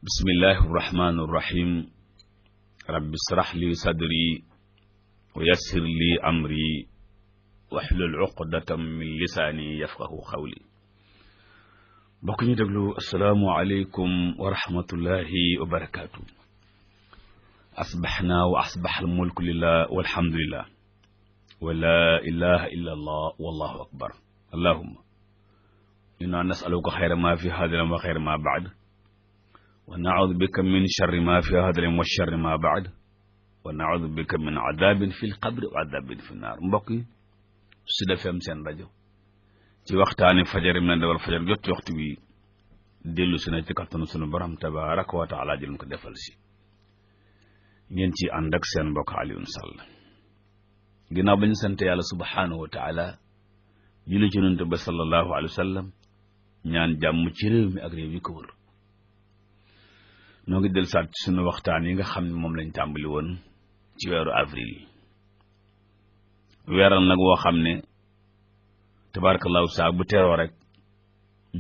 bismillahi irrahmani irrahim rabbi israh li sadri wa yassir li amri wahlul uqdatam min lisaani yafqahu qawli. mbokk ñu déglu asalaamu aleykum wa rahmatullahi wa barakaatu. asbaxna wa asbax almulku lillah walhamdulillah wa la ilaha illa allah wallahu akbar. allahumma inna nasaluka xayra ma fi hada wa xayra ma baad wa naudu bika min charri ma fi hada wa charri ma baad wa naudu bika min adabin fi lqabri wa adabin fi naar. mbokk yi Sud FM seen rajo ci waxtaani fajar mi leen dawal fajar jot ci waxtu bi dellu si na ci kattanu sunu borom tabaraka wa taala jël ko defal si ngeen ci ànd ak seen mbokk Alioune Sall. ginnaaw ba ñu sant yàlla subhanahu wa taala julli ci yonent ba sallallahu alayhi wa sallam ñaan jàmm ci réew mi ak réew yi ko wër. noo ngi del saat ci sunu waxtaan yi nga xam ne moom lañ tàmbali woon ci weeru avril yi weeral nag woo xam ne tabarakallahu saa bu teroo rek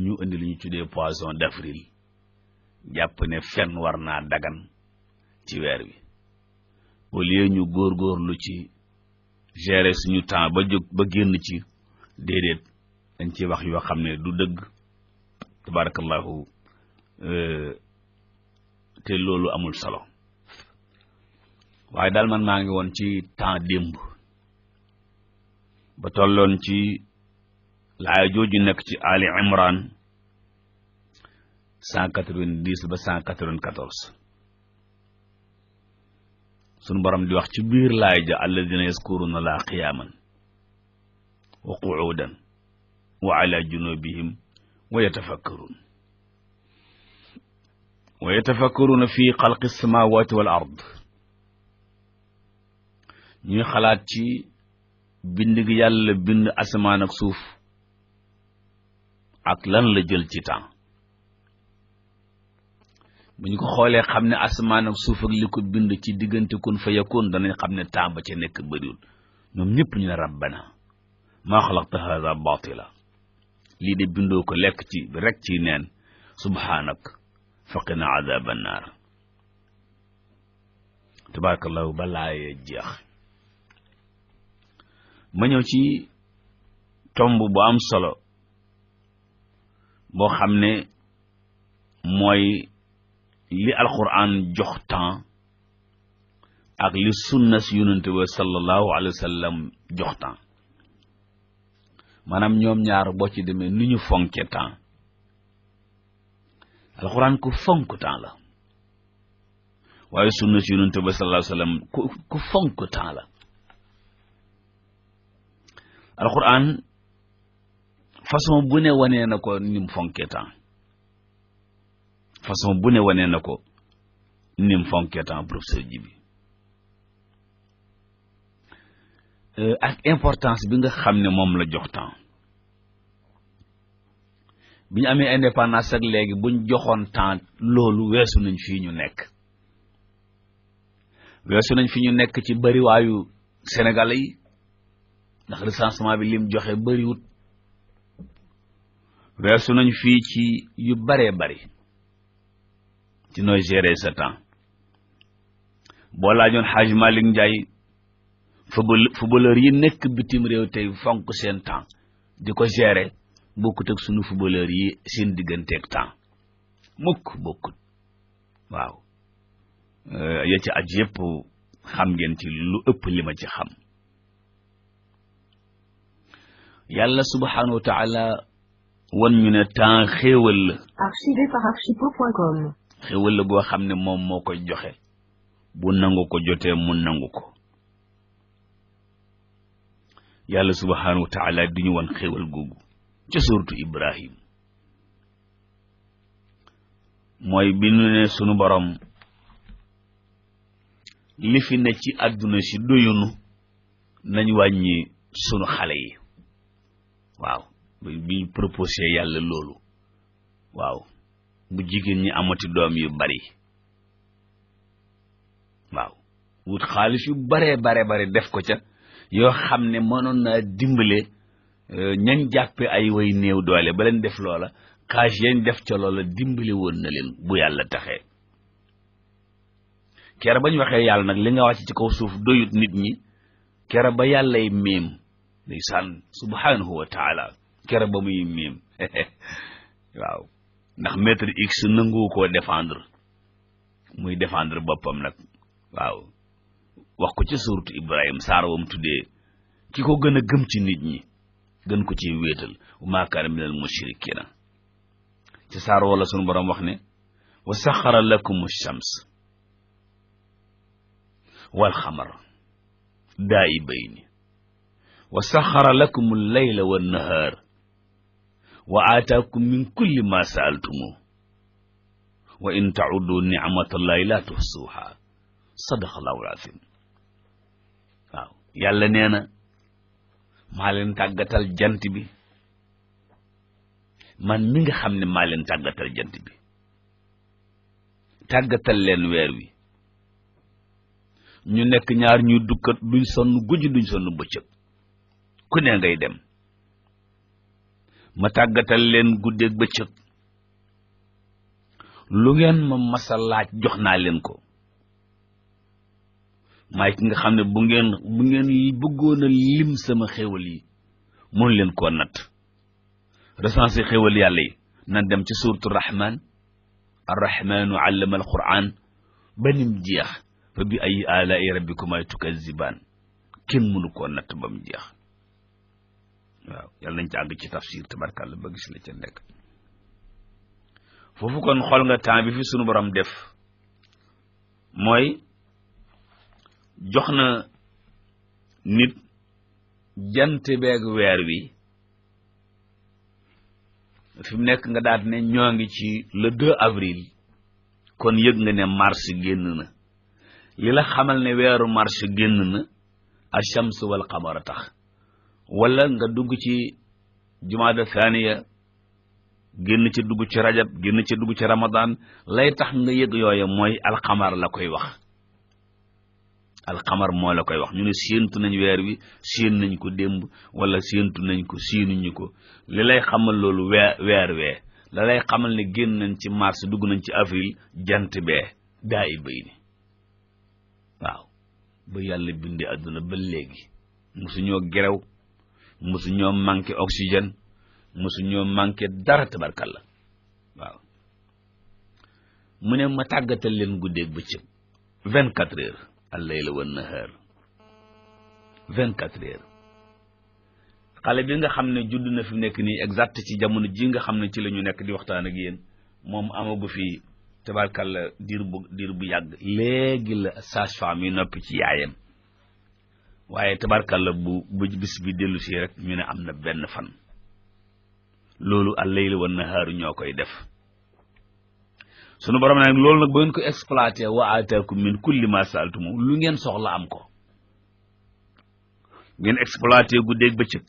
ñu indi li ñu tuddee poisson d'avril jàpp ne fen war naa dagan ci weer wi au lieu ñu góorgóorlu ci gérer suñu temps ba jóg ba génn ci déedéet dañ ci wax yoo xam ne du dëgg tabarakallahu te loolu amul solo. waaye daal man maa ngi woon ci temps démb ba tolloon ci laaya jooju nekk ci Ali Imran 190 ba 194 sunu borom di wax ci biir laaya ja alladina yazkuruna la qiyaman wa qu'udan wa ala junubihim wa yatafakkaruna fi xalqi samawati wal ard ñuy xalaat ci bind gi yàlla bind asamaan ak suuf ak lan la jël ci temps. bu ñu ko xoolee xam ne asamaan ak suuf ak li ko bind ci diggante kun fa yakun danañ xam ne temps ba ca nekk bëriwul. ñoom ñëpp ñu ne rabbana maa xalaqta hada batila lii de bindoo ko lekk ci rek ci neen subhanak faqina adaba naar. tabarakallahu balaaye jeex ma ñëw ci tomb bu am solo boo xam ne mooy li alquran jox temps ak li sunna si yonent ba sallallahu alayhi wa sallam jox temps maanaam ñoom ñaar boo ci demee ni ñu fonke temps. alquran ku fonk temps la waaye sunna si yonent ba sallallahu alayhi wa sallam ku fonk temps la. alquran façon bu ne wanee na ko ni mu fonkee temps façon bu ne wanee na ko ni mu fonkee temps professeur Djibi ak importance bi nga xam ne moom la jox temps. bi ñu amee indépendance ak léegi buñ joxoon temps loolu weesu nañ fii ñu nekk ci bariwaayu Sénégalais yi ndax recensement bi lim joxe bariwut weesu nañ fii ci yu baree bari ci nooy gérer sa temps. boo laajoon Hadj Malick Ndiaye footballeur yi nekk bitim réew tey fonk seen temps di ko gérer bokkut ak sunu footballeur yi seen digganteeg temps bokkut waaw ya ci aj yëpp xam ngeen ci lu ëpp li ma ci xam. yàlla subhanahu wa taala wan ñu ne temps xéewal la. archivé par archipo.com. xéewal la boo xam ne moom moo koy joxe bu nangu ko jotee mu nangu ko. yàlla subhanahu wa taala di ñu wan xéewal googu ca suuratu Ibrahim mooy bi ñu ne sunu borom li fi ne ci àdduna si doyunu nañ wàññi sunu xale yi. waaw bi proposé yàlla loolu waaw bu jigéen ñi amati doom yu bari waaw wut xaalis yu bare def ko ca yoo xam ne mënoon naa dimbale ñañ jàppe ay way néew doole ba leen def loola xaaj yañ def ca loola dimbale woon na leen bu yàlla taxee kera bañ waxee yàlla nag li nga wàcc ci kaw suuf doyut nit ñi kera ba yàllay miim ndeysaan subhanahu wa taala kera ba muy miim waaw ndax maître x nangu koo défendre muy défendre boppam nag waaw wax ko ci suuratu Ibrahim saar wam tuddee ki ko gën a gëm ci nit ñi gën ko ci wéetal wa maa kaana minal mushrikiina ci saar wala sunu borom wax ne wa saxara lakum shams wal xamar daa'ibayni wa saxara lakum al-layla wan nahaar wa aataakum min kulli ma sa'altumu wa in ta'uddu ni'matallahi la tuhsuha sadaqallahu al-azim waaw yàlla nee na maa leen tàggatal jant bi man mi nga xam ne maa leen tàggatal jant bi tàggatal leen weer wi ñu nekk ñaar ñuy dukkat duñ sonn guddi duñ sonn bëccëg ku ne ngay dem ma tàggatal leen guddeeg bëccëg lu ngeen ma masa laaj jox naa leen ko maay ki nga xam ne bu ngeen bëggoon a lim sama xéwal yi mun leen koo natt recensé xéwal yàlla yi nan dem ci suuratu rahman arrahmanu allama alquran ba nim jeex fa bi ay alaa'i rabbikumaa tukazzibaan kenn mënu koo natt ba mu jeex waaw yàlla nañ ci àgg ci tafsir tabarkàlla ba gis la ca nekk foofu kon xool nga temps bi fi sunu borom def mooy jox na nit jant beeg weer wi fi mu nekk nga daat ne ñoo ngi ci le 2 avril kon yëg nga ne mars génn na li la xamal ne weeru mars génn na ash-shams wal qamar tax wala nga dugg ci jumaada thaniya génn ci dugg ci rajab génn ci dugg ci ramadan lay tax nga yëg yooye mooy alxamar la koy wax alxamar moo la koy wax ñu ne séentu nañ weer wi séen nañ ko démb wala séentu nañ ko séenuñu ko li lay xamal loolu weer wee la lay xamal ne génn nañ ci mars dugg nañ ci avril jant bee daa i bay ni waaw ba yàlla bindee àdduna ba léegi mosuñoo gerew mosuñoo manqué oxygène mosuñoo manqué dara tabarkalla waaw mu ne ma tàggatal leen guddeeg bëccëg 24 heures al-layla wan nahaar 24 heures xale bi nga xam ne judd na fi nekk nii exact ci jamono ji nga xam ne ci la ñu nekk di waxtaan ak yéen moom amagu fi tabarkalla diir bu yàgg léegi la sage-femme yi noppi ci yaayam waaye tabarkalla bu bis bi dellu si rek ñu ne am na benn fan loolu al-layla wan nahaar ñoo koy def sunu borom nag loolu nag ba ngeen ko exploité wa aataakum min kulli ma saaltum lu ngeen soxla am ko ngeen exploité guddeeg bëccëg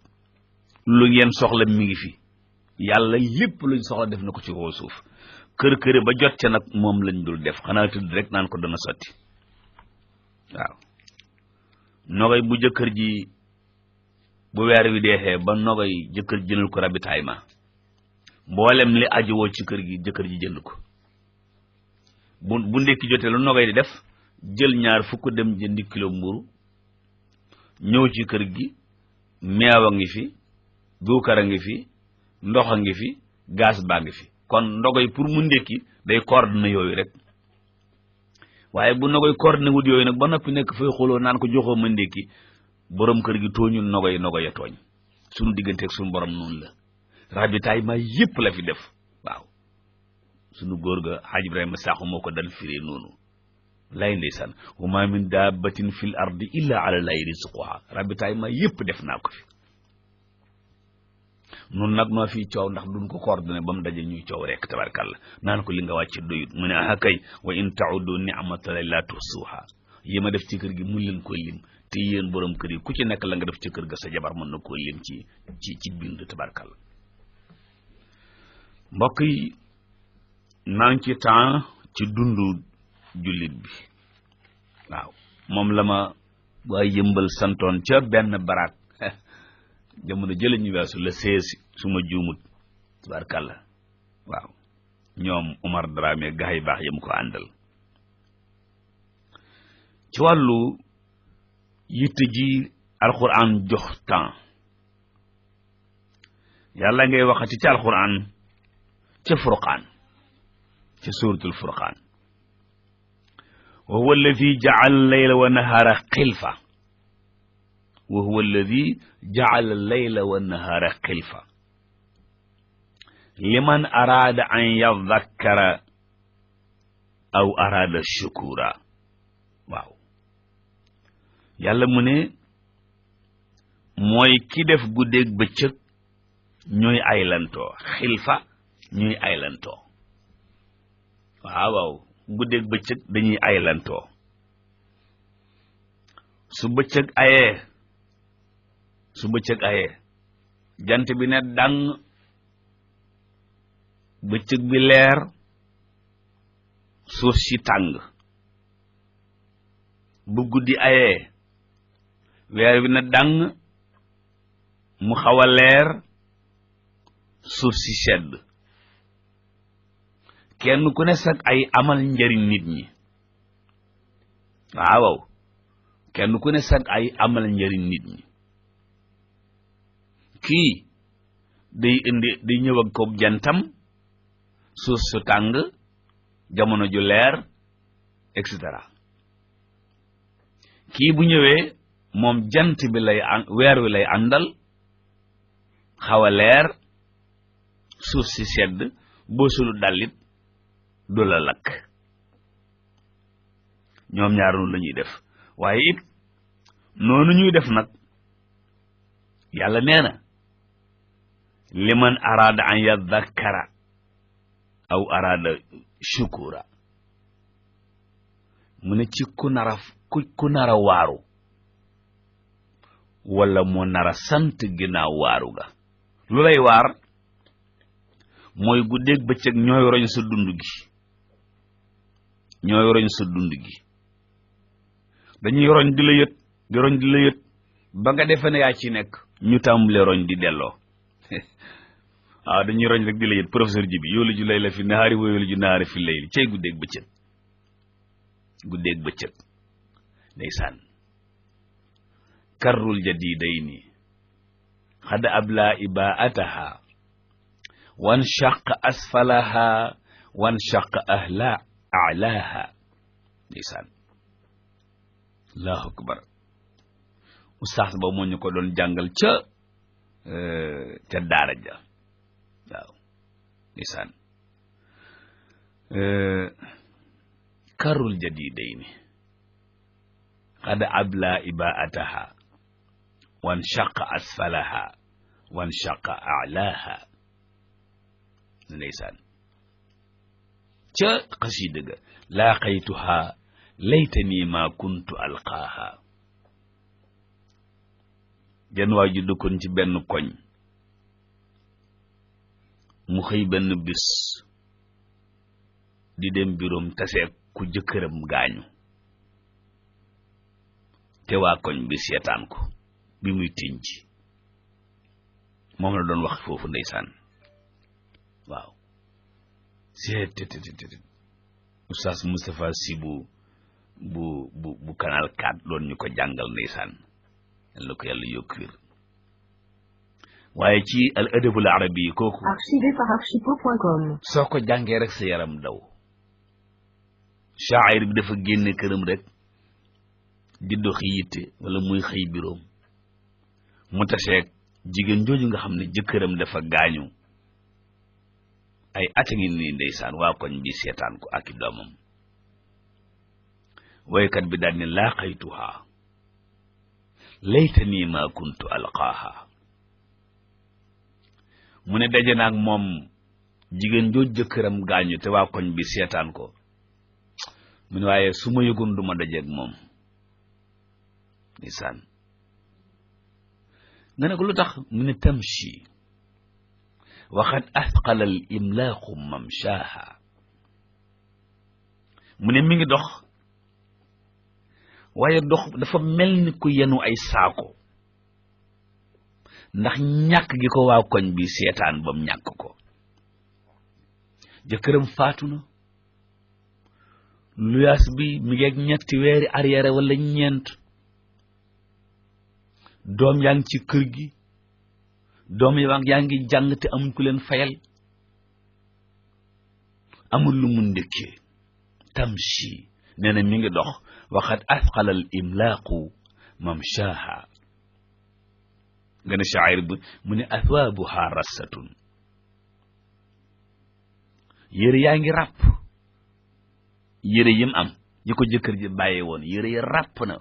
lu ngeen soxla mi ngi fi yàlla lépp luñ soxla def na ko ci kaw suuf kër ba jot ca nag moom lañ dul def xanaa tudd rek naan ko dana sotti waaw nogay bu jëkkër ji bu weer wi deexee ba nogay jëkkër jëndal ko ravitaillement mboolem li ajuwoo ci kër gi jëkkër ji jënd ko bu ndekki jotee lu nogay di def jël ñaar fukk dem jëndi kilo mburu ñëw ci kër gi meew a ngi fi duukar a ngi fi ndox a ngi fi gaz baa ngi fi kon ndogoy pour mu ndekki day coordonné yooyu rek waaye bu nogoy coordonné wut yooyu nag ba noppi nekk fay xuloo naan ko joxoo ma ndekki borom kër gi tooñul nogoy a tooñ sunu digganteeg sunu borom noonu la ravitaillement yépp la fi def waaw sunu góor ga Haaj Ibrahima Sakho moo ko dal firee noonu lay ndeysaan wa ma min dabbatin fil ardi illa ala llahi rizquha ravitaillement yépp def naa ko fi noonu nag noo fi coow ndax duñ ko coordonné ba mu daje ñuy coow rek tabarkàlla naan ko li nga wàcce doyut mu ne aha kay wa in ta'uddu ni'matallahi la tuhsuha yi ma def ci kër gi mun leen koo lim te yéen borom kër yi ku ci nekk la nga def ci kër ga sa jabar mën na koo lim ci bind tabarkàlla mbokk yi maa ngi ci temps ci dundu jullit bi waaw moom la ma waa yëmbal santoon ca benn baraak jamono jële ñu weesu la 16 su ma juumut tabarkàlla waaw ñoom Umar Dramé gaa yi baax yam ko àndal ci wàllu yitte ji alquran jox temps yàlla ngay waxati ci alquran ca furqaan ca suratul furqaan wa huwa alladi ja'ala layla wa nahaara xilfa wa huwa alladi ja'ala layla wa nahaara xilfa liman araada an yadhakkara aw araada shukura waaw yàlla mu ne mooy ki def guddeeg bëccëg ñooy aylantoo xilfa ñuy aylantoo waaw guddeeg bëccëg dañuy aylantoo su bëccëg ayee jant bi ne dang bëccëg bi leer suuf si tàng bu guddi ayee weer bi ne dang mu xaw a leer suuf si sedd kenn ku ne sag ay amal njariñ nit ñi waaw kenn ku ne sag ay amal njariñ nit ñi kii day ñëw ak kob jantam suuf su tàng jamono ju leer et cetera kii bu ñëwee moom jant bi weer wi lay àndal xaw a leer suuf si sedd boo sulu dalit du la lakk ñoom ñaar noonu la ñuy def waaye it noonu ñuy def nag yàlla nee na liman araada an yadhakkara aw araada shukura mu ne ci ku nara waaru wala moo nara sant ginnaaw waaru ga lu lay waar mooy guddeeg bëccëg ñooy roñ sa dund gi dañuy roñ di la yët ba nga defe ne yaa ci nekk ñu tàmbale roñ di delloo waaw dañuy roñ rek di la yët professeur ji bi yoolu ju lay la fi nahaari wa yoolu ju nahaari fi layli cey guddeeg bëccëg ndeysaan karrul jadidayni xad abla ibaataha wan shaq asfalaha wan shaq a'laha ndeysaan allahu akbar ustaas ba moo ñu ko doon jàngal ca daara ja waaw ndeysaan karrul jadidayni xad abla ibaataha wan shaq asfalaha wan shaq a'laha ndeysaan ca xasida ga laaqaytuha laytani ma kuntu alqaaha jenn waa ju dëkkoon ci benn koñ mu xëy benn bis di dem biroom tasee ku jëkkëram gaañu te waa koñ bi seetaan ko bi muy tinc moom la doon wax foofu ndeysaan waaw seet Oustaz Moustapha Sy bu canal 4 doon ñu ko jàngal ndeysaan yal na ko yàlla yokk wér waaye ci al adabul arabi kooku archivé par archipo.com soo ko jàngee rek sa yaram daw shaa'ir bi dafa génne këram rek di doxi yitte wala muy xëy biroom mu taseeg jigéen jooju nga xam ne jëkkëram dafa gaañu ay at a ngi nii ndeysaan waa koñ bi seetaan ko ak i doomam woykat bi daal ne laaqaytuha laytani ma kuntu alqaaha mu ne daje naag moom jigéen jooju jëkkëram gaañu te waa koñ bi seetaan ko mu ne waaye su ma yëgoon du ma dajeeg moom ndeysaan nga ne ko lu tax mu ne tamshi waxat athqala al imlaaqu mamshaaha mu ne mi ngi dox waaye dox dafa mel ni ku yenu ay saako ndax ñàkk gi ko waa koñ bi seetaan bam ñàkk ko jëkkëram faatu na luyaas bi mi ngi ak ñetti weeri arrière wala ñeent doom yaa ngi ci kër gi doom yaa ngi jàng te amuñ ku leen fayal amul lu mu ndëkkee tamshi nee na mi ngi dox waxat asqala al imlaaqu mamshaaha nga ne shaayir bi mu ne athwaabuha rassatun yére yaa ngi ràpp yére yim am yi ko jëkkër ji bàyyee woon yére ya ràpp na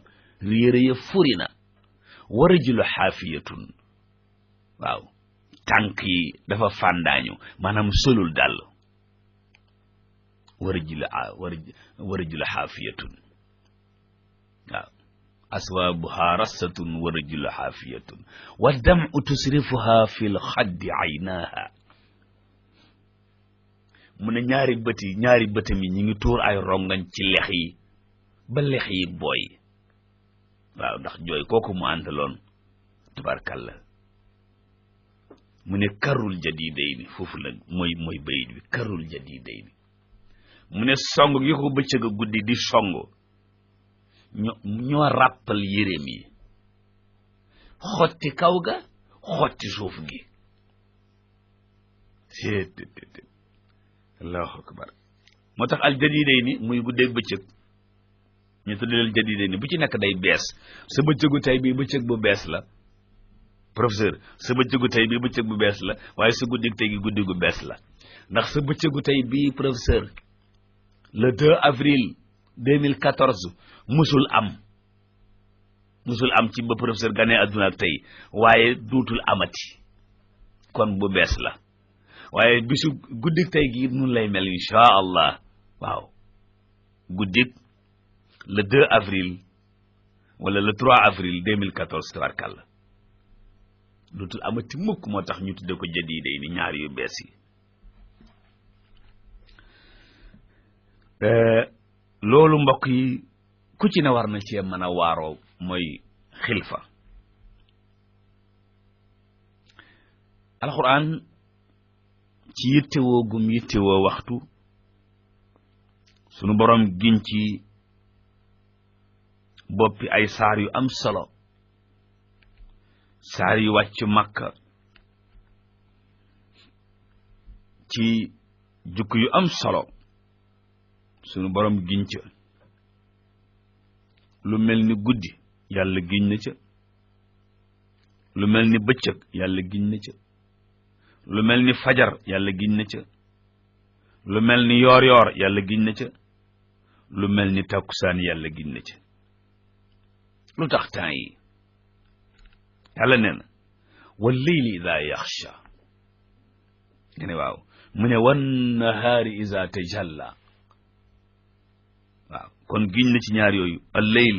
yére ya furi na wa rajulu xaafiyatun waaw tànk yi dafa fàndaañu maanaam solul dàll wa rajulu xaafiyatun waaw aswaabuha rassatun wa rajulu xaafiyatun wa dam'u tusrifuha fi lxaddi aynaaha mu ne ñaari bëtam yi ñi ngi tuur ay rongañ ci lex yi ba lex yi booy waaw ndax jooy kooku mu àndaloon tabarkalla mu ne karul jadidayni foofu la mooy bayit bi karul jadidayni mu ne song gi ko bëccëg a guddi di song ñoo ràppal yéreem yi xotti kaw ga xotti suuf gi allahu akbar moo tax al jadidayni muy guddeeg bëccëg ñu tuddee jadidayni bu ci nekk day bees sa bëccëgu tey bii bëccëg bu bees la professeur sa bëccëgu tey bii bëccëg bu bees la waaye sa guddig tey gi guddi gu bees la ndax sa bëccëgu tey bii professeur le 2 avril 2014 musul am ci ba professeur ganee adduna ak tey waaye duutul amati kon bu bees la waaye bisu guddik tey gi nun lay mel insha allah waaw guddik le 2 avril wala le 3 avril 2014 tabarkàlla dootul amati mukk moo tax ñu tudde ko jadiiday ni ñaar yu bees yi loolu mbokk yi ku ci ne war na cee mën a waaroo mooy xilfa alxuraan ci yittewoo gum yittewoo waxtu sunu borom giñ ci boppi ay saar yu am solo saar yu wàcc Makka ci jukk yu am solo sunu borom giñ ca lu mel ni guddi yàlla giñ na ca lu mel ni bëccëg yàlla giñ na ca lu mel ni fajar yàlla giñ na ca lu mel ni yoor yoor yàlla giñ na ca lu mel ni takkusaan yàlla giñ na ca lu tax temps yi yàlla nee na wal layli ida yaxsha nga ne waaw mu ne wan nahaari ida tajalla waaw kon giñ na ci ñaar yooyu al layl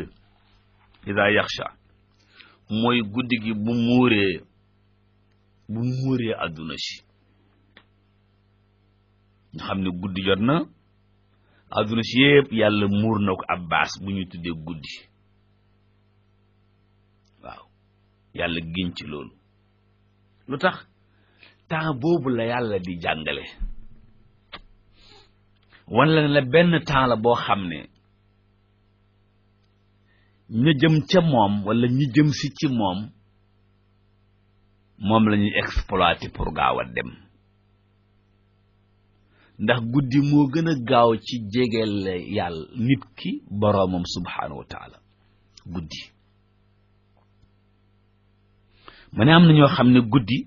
ida yaxsha mooy guddi gi bu muuree adduna si nga xam ne guddi jot na adduna si yëpp yàlla muur na ko ab baas bu ñu tuddee guddi waaw yàlla giñ ci loolu lu tax temps boobu la yàlla di jàngale wan la ne la benn temps la boo xam ne ña jëm ca moom wala ñi jëm si ci moom la ñuy exploiter pour gaaw a dem ndax guddi moo gën a gaaw ci jegeel yàlla nit ki boroomam subhaanahu wa taala guddi ma ne am na ñoo xam ne guddi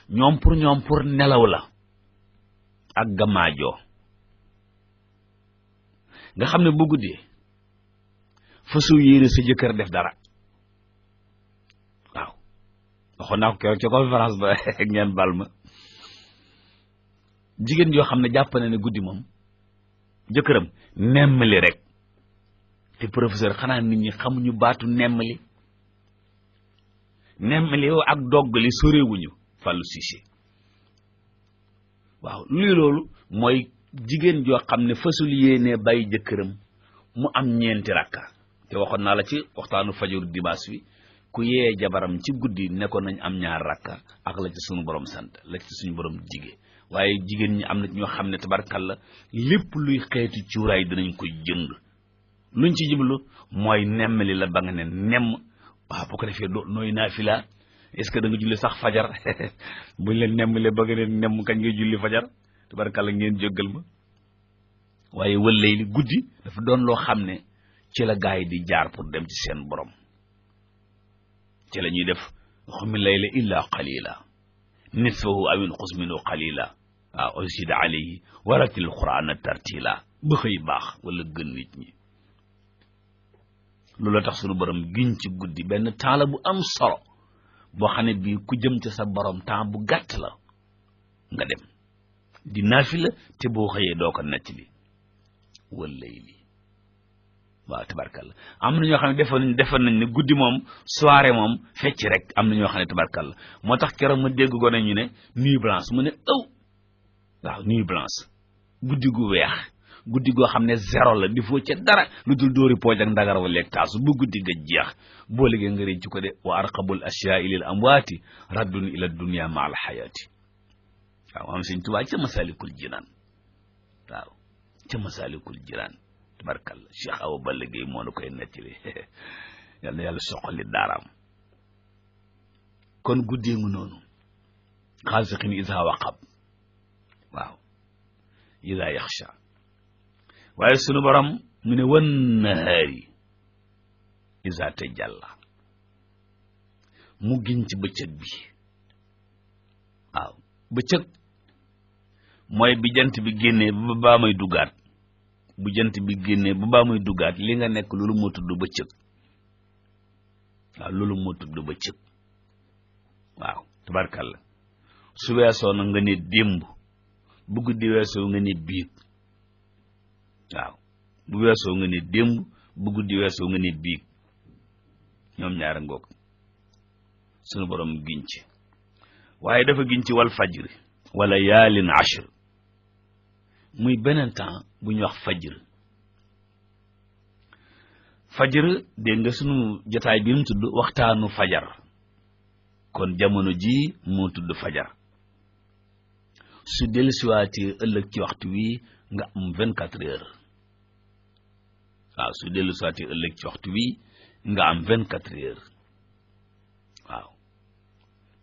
ñoom pour nelaw la ak gamaajoo nga xam ne bu guddee fasu yéene sa jëkkër def dara waaw waxoon naa ko keroog ca conférence ba ngeen bal ma jigéen yoo xam ne jàpp na ne guddi moom jëkkëram nemmali rek te professeur xanaa nit ñi xamuñu baatu nemmali yow ak doggali sorewuñu Fallou Cissé waaw luy loolu mooy jigéen joo xam ne fasul yéenee bàyyi jëkkëram mu am ñeenti rakka te waxoon naa la ci waxtaanu fajaru dimanche wi ku yee jabaram ci guddi ne ko nañ am ñaar rakka ak la ci suñu borom sant la ci suñu borom jigee waaye jigéen ñi am na ñoo xam ne tabarkalla lépp luy xeeti cuuraay dinañ koy jënd luñ ci jublu mooy nemmali la ba nga ne nemm waaw bu ko defee nooy naafila est-ce que da nga julli sax fajar buñ leen nemmale ba nga ne nemm kañ ngay julli fajar tabarkalla ngeen jéggal ma waaye wëllay li guddi dafa doon loo xam ne ci la gaay di jaar pour dem ci seen borom ci la ñuy def xumi layla illa qalila nisfahu aw inqus minhu qalila waaw uzid alayhi waratil qur'ana tartila ba xëy baax wala gën nit ñi loolu tax sunu borom giñ ci guddi benn temps la bu am solo boo xam ne bii ku jëm ci sa borom temps bu gàtt la nga dem di naafila te boo xëyee doo ko necc li wallayli waaw tabarkalla am na ñoo xam ne defoon nañ ne guddi moom soirée moom fecc rek am na ñoo xam ne tabarkalla moo tax keroog ma dégg ko ne ñu ne nuit blanche mu ne waaw nuit blanche guddi gu weex guddi goo xam ne zéro la di foo ca dara lu dul dóori pooj ak ndagar wa leeg taasu bu guddi ga jeex boo liggéey nga réccu ko de wa arqabul asyaai lil amwaati raddun ila dunya ma al xayaati waaw am Sëñ Tuubaa ca Masaalikul Jinaan waaw ca Masaalikul Jinaan tabarkalla Cheikh Awa Balla Gueye moo la koy nettali yal na yàlla soqali daaraam kon guddee ngu noonu xaasiqin isa waqab waaw ida yaxsha waaye sunu borom mu ne wan nahaari isa tajalla mu giñ ci bëccëg bi waaw bëccëg mooy bi jant bi génnee ba baa may duggaat bu jant bi génnee ba baa may duggaat li nga nekk loolu moo tudd bëccëg waaw loolu moo tudd bëccëg waaw tabarkalla su weesoo na nga ne démb bu guddi weesoo nga ne biig waaw bu weesoo nga ne démb bu guddi weesoo nga ne biig ñoom ñaara ngoog sunu borom giñ ci waaye dafa giñ ci wal fajri wala yaalin ashr muy beneen temps bu ñuy wax fajr dégg nga sunu jotaay bi mu tudd waxtaanu fajar kon jamono ji moo tudd fajar su dellusiwaatee ëllëg ci waxtu wi nga am 24 heures waaw su dellusiwaatee ëllëg ci waxtu wi nga am 24 heures waaw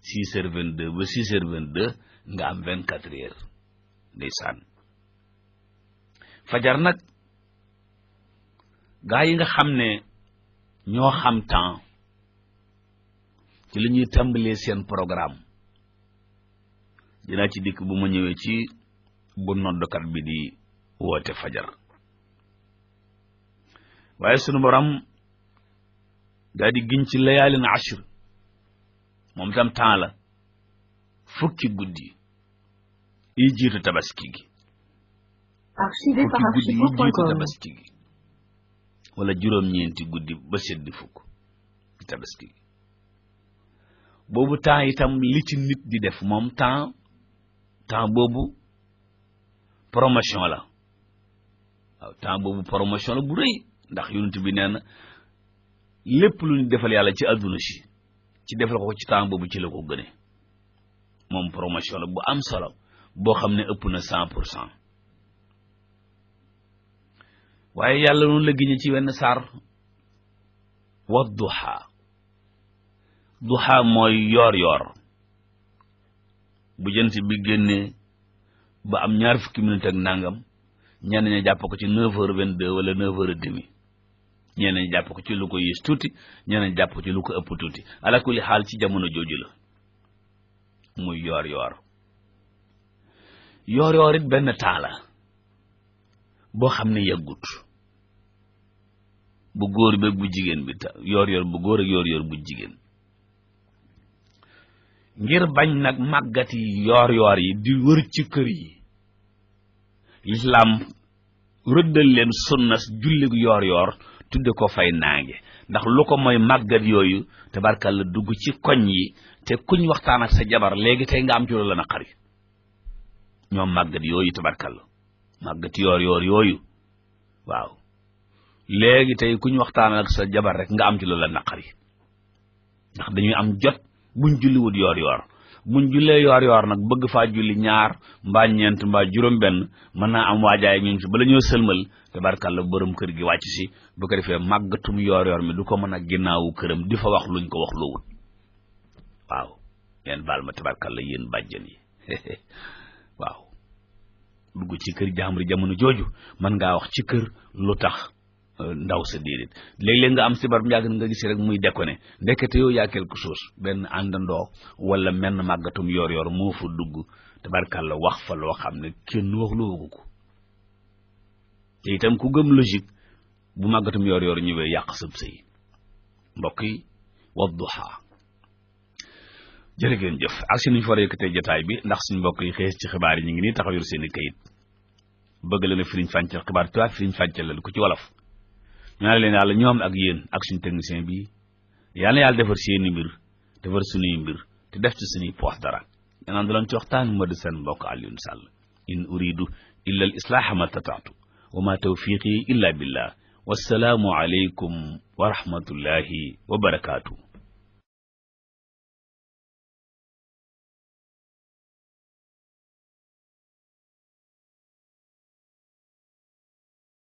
6h22 ba 6h22 nga am 24 heures ndeysaan fajar nag gaa yi nga xam ne ñoo xam temps ci li ñuy tàmbalee seen programme dinaa ci dikk bu ma ñëwee ci bu noddkat bi di woote fajar waaye sunu borom daa di giñ ci layaalin ashr moom tam temps la fukki guddi yi jiitu tabaski gi Archivé par fukki guddi yi jiitu archive.com. tabaski gi wala juróom-ñeenti guddi ba seddi fukk ci tabaski gi boobu temps itam li ci nit di def moom temps boobu promotion la waaw temps boobu promotion la bu rëy ndax yonent bi nee na lépp lu ñu defal yàlla ci àdduna si ci defal ko ci temps boobu ci la ko gëne moom promotion la bu am solo boo xam ne ëpp na 100% waaye yàlla noonu la giñe ci wenn saar wa duha mooy yoor bu jant bi génnee ba am ñaar fukki minute ak nangam ñenn ña jàpp ko ci 9h22 wala 9h30 ñenn ña jàpp ko ci lu ko yées tuuti ñenn ña jàpp ko ci lu ko ëpp tuuti ala kulli xaal ci jamono jooju la muy yoor it benn temps la boo xam ne yàggut bu góor bi bu jigéen bi yoor bu góor ak yoor bu jigéen ngir bañ nag màggat yi yoor yi di wër ci kër yi lislaam rëddal leen sunnas jullig yoor tudde ko fay naange ndax lu ko mooy màggat yooyu tabarkalla dugg ci koñ yi te kuñ waxtaan ak sa jabar léegi tey nga am ci loolu la naqari ñoom màggat yooyu tabarkalla màggat yoor yooyu waaw léegi tey kuñ waxtaan ak sa jabar rek nga am ci loolu la naqari ndax dañuy am jot buñ julliwut yoor buñ jullee yoor nag bëgg faa julli ñaar mbaa ñeent mbaa juróom benn mën naa am waajaay ñu ngi si bala ñoo sëlmal tabarkàlla borom kër gi wàcc si bu ko defee màggatum yoor mi du ko mën a ginnaawu këram di fa wax luñ ko wax loowut waaw yéen baal ma tabarkàlla yéen bàjjen yi waaw dugg ci kër jàmbur jamono jooju mën ngaa wax ci kër lu tax ndaw sa déedéet léeg-léeg nga am si bar njàgg nga gis rek muy déconné ndekete yow yaa quelque chose benn àndandoo wala menn màggatum yoor moo fa dugg tabarkàlla wax fa loo xam ne kenn wax loogu ko te itam ku gëm logique bu màggatum yoor ñëwee yàq sëb sëy mbokk yi wadduha jërë ngeen jëf ak si nuñ fa yëkkatee jotaay bi ndax suñu mbokk yi xees ci xibaar yi ñu ngi nii taxaw yor seen i kayit bëgg leen a firiñ fàncal xibaar tuwaat firiñ fàncal la ko ci wolof ñaanal leen yàlla ñoom ak yéen ak suñu technicien bi yàlla yàlla defar seeni mbir defar suñuy mbir te def ci suñuy poos dara yanaan du leen ci waxtaan moo di seen mbokk Alioune Sall in uridu illa al islaaha ma tataatu wa ma tawfiqi illa billah wassalaamu aleykum wa rahmatullahi wa barakaatu